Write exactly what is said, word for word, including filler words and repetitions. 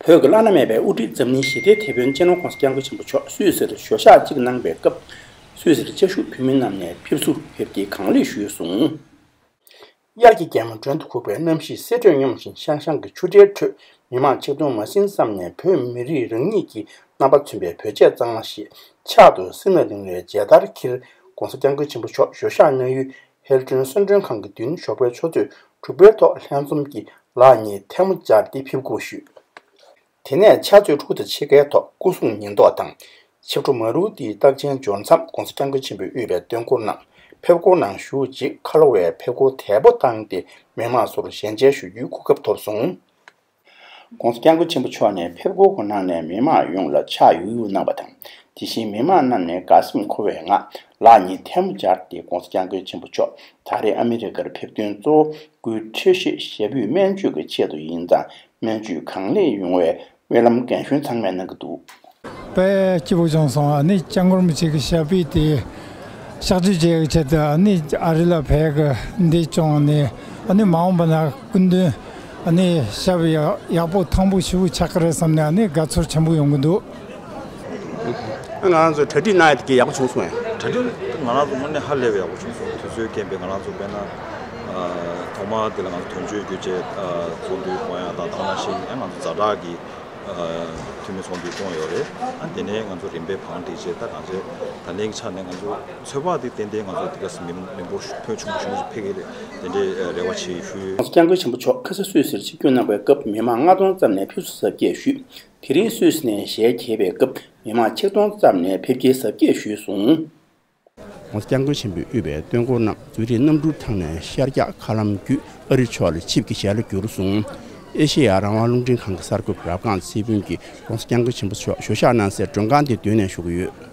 བོད་ཀྱི་བླ་ན་མེད་པའི་དབུ་ཁྲིད་འཛམ་གླིང་ཞི་བདེའི་དེད་དཔོན་སྤྱི་ནོར་༧གོང་ས་༧སྐྱབས་མགོན་ཆེན་པོ་མཆོག་སུད་སིར་ཞོ་ཤག་གཅིག་གནང་བའི་སྐབས། སུད་སིར་བཅའ་བཞུགས་བོད་མི་རྣམས་ནས་ཕེབས་བསུར་ཕེབས་སྐྱེལ་གང་ལེགས་ཞུས་སོང་། དབྱར་གྱི་རྒྱལ་མོ་མགྲོན་དུ་ཁུག་པའི་གནམ་གཤིས་གསེད་བཀྲོལ་སྙོམས་ཤིང་ཤང་ཤང་གི་ཆུ་ཁྲའི་ཁྲོད། མི་མང་ཆིག་སྟོང་མ་ཟིན་ཙམ་ནས་བོད་མི་རིགས་རང་ཉིད་ཀྱི་རྣམ་པ་མཚོན་པའི་བོད་ཆས་གཙང་མ་ཞིག་ཕྱག་ཏུ་སིམ་ལ་རིང་བའི་མཇལ་དར་འཁྱེར། ༧གོང་ས་༧སྐྱབས་མགོན་ཆེན་པོ་མཆོག་ཞོ་ཤག་གནང་ཡུལ་ཧེལ་ཀྲུན་གསོལ་མགྲོན་ཁང་གི་མདུན་ཞོགས་པའི་ཆུ་ཚོད་དྲུག་པའི་ཐོག་ལྷན་འཛོམས་ཀྱིས་ལག་གཉིས་ཐལ་མོ་སྦྱར་ཏེ་ཕེབས་སྒུག་ཞུས། དེ་ནས་ཕྱག་ཚོད་དྲུག་དང་ཕྱེད་ཀའི་ཐོག་སྐུ་གཟུགས་ཉེན་རྟོག་དང་། ཕྱི་དྲོ་མ་རུ་ཏིའི་རྟགས་ཅན་འབྱོར་མཚམས་༧གོང་ས་༧སྐྱབས་མགོན་ཆེན་པོས་དབུས་པའི་སྟོན་འཁོར་རྣམས་ཕེབས་སྐོར་ནང་ཞུགས་རྗེས་ཁ་ལོ་བའི་ཕེབས་སྒོ་དལ་པོ་བཏང་སྟེ་མི་མང་ཚོར་ཞལ་མཇལ་ཞུ་རྒྱུའི་གོ་སྐབས་ཐོབ་སོང་། ༧གོང་ས་༧སྐྱབས་མགོན་ཆེན་པོ་མཆོག་ནས་ཕེབས་སྒོ་གོ་གནང་ནས་མི་མང་ཡོངས་ལ་ཕྱག་གཡུག་གཡུག་གནང་བ་དང་། དེ་བཞིན་མི་མང་རྣམས་ནས་དགའ་སེམས་འཁོལ་བའི་ངང་ལག་གཉིས་ཐལ་མོ་སྦྱར་ཏེ་༧གོང་ས་༧སྐྱབས་མགོན་ཆེན་པོ་མཆོག་ད་རེས་ཨ་མི་རི་ཀར་ཕེབས་དོན་གཙོ་བོ་སྐུའི་འཕྲོད་བཞེས་ཞབས་པུས་སྨན་བཅོས་ཀྱི་ཆེད་དུ་ཡིན་ཙང་སྨན་བཅོས་གང་ལེགས་ཡོང་བའི་སྨོན་ལམ་རྒན་གཞོན་ཚང་མས་གནང་གི་འདུག། དཔེ་སྐྱིད་པོ་བྱུང་སོང་། ཨ་ནི་སྐྱབས་མགོན་རིན་པོ་ཆེ་གི་ཞབས་པུས་དེ་གཤག་བཅོས་བྱེད་ཡག་ཆེད་དུ་ཨ་ནི་ཨ་རི་ལ་ཕེབས་གི་འདི་བྱུང་ནས་ཨ་ནི་མ་འོངས་པ་ན་སྐུ་མདུན་ཨ་ནི་ཞབས་ཡག་ཡག་པོ་ཐང་པོ་ཞེ་པོ་ཆགས་ཀྱི་རེད་བསམ་ནས་ཨ་ནི་དགའ་ཚོར་ཆེན་པོ་ཡོང་གི་འདུག། ང་རང་ཚོ་གྲ་སྒྲིག་གནང་ཡ་དེ་གའི་ཡག་པོ་བྱུང་སོང་ངས། གྲ་སྒྲིག་ང་རང་ཚོ་དངོས་གནས་ཧ་ལས་པའི་ཡག་པོ་བྱུང་སོང་། དུས་ཚོད་རྐྱེན་པས་ང་རང་ཚོ་དཔེར་ན་ཐོག་མར་དེ་ལ་ང་ཚོ་དོན་གཅོད་རྒྱུ་ཆ་ཚོགས་འདུ་གོ་ཡ་དང་དེ་ནང་བཞིན་ང་ཚོ་ཛ་དྲག་གི་འཐུས་མི་ཚོགས་འདུ་བསྐོངས་ཡོད་རེད། ཨ་དེ་ནས་ང་ཚོ་རིམ་པས་བང་སྒྲིག་བྱས། ད་གང་བྱས་ད་ལན་གྱི་ཆ་ནས་ང་ཚོ་ཚོད་དཔག་དེ་ཏན་ཏན་ང་ཚོ་དེ་ག་སེ་མི་མི་འབོར་ཕོན་ཆེན་པོ་ཞིག་ཕེབས་ཀྱི་རེད། དེ་འདྲའི་རེ་བ་ཆེ་ཞུ།༧གོང་ས་༧སྐྱབས་མགོན་ཆེན་པོ་མཆོག་ཁ་ས་སུད་སིར་ཆིབས་བསྒྱུར་གནང་བའི་སྐབས་མི་མང་ལྔ་སྟོང་ཙམ་ནས་ཕེབས་བསུ་གཟབ་རྒྱས་ཞུས། དེ་རིང་སུད་སི་ནས་ཞལ་གྱེས་པའི་སྐབས་མི་མང་ཆིག་སྟོང་ཙམ་ནས་ཕེབས་སྐྱེལ་གཟབ་རྒྱས་ཞུས་སོང་། ༧གོང་ས་༧སྐྱབས་མགོན་ཆེན་པོས་དབུས་པའི་སྟོན་འཁོར་རྣམས་རྫུ་རིག་གནམ་གྲུར་འཐེན་ནས་ཤར་རྒྱག་མཁའ་ལམ་བརྒྱུད་ཨ་རི་ཕྱོགས་ལ་ཆིབས་ཀྱི་ཞལ་ལ་བསྒྱུར་སོང་། ཨེ་ཤེ་ཡ་རང་དབང་རླུང་འཕྲིན་ཁང་གི་གསར་འགོད་པ་རབ་སྒང་ཚེ་ཕུན་གྱིས་༧གོང་ས་༧སྐྱབས་མགོན་ཆེན་པོ་མཆོག་ཞོ་ཤག་གནང་སའི་མགྲོན་ཁང་དེའི་མདུན་ནས་ཞུ་གི་ཡོད།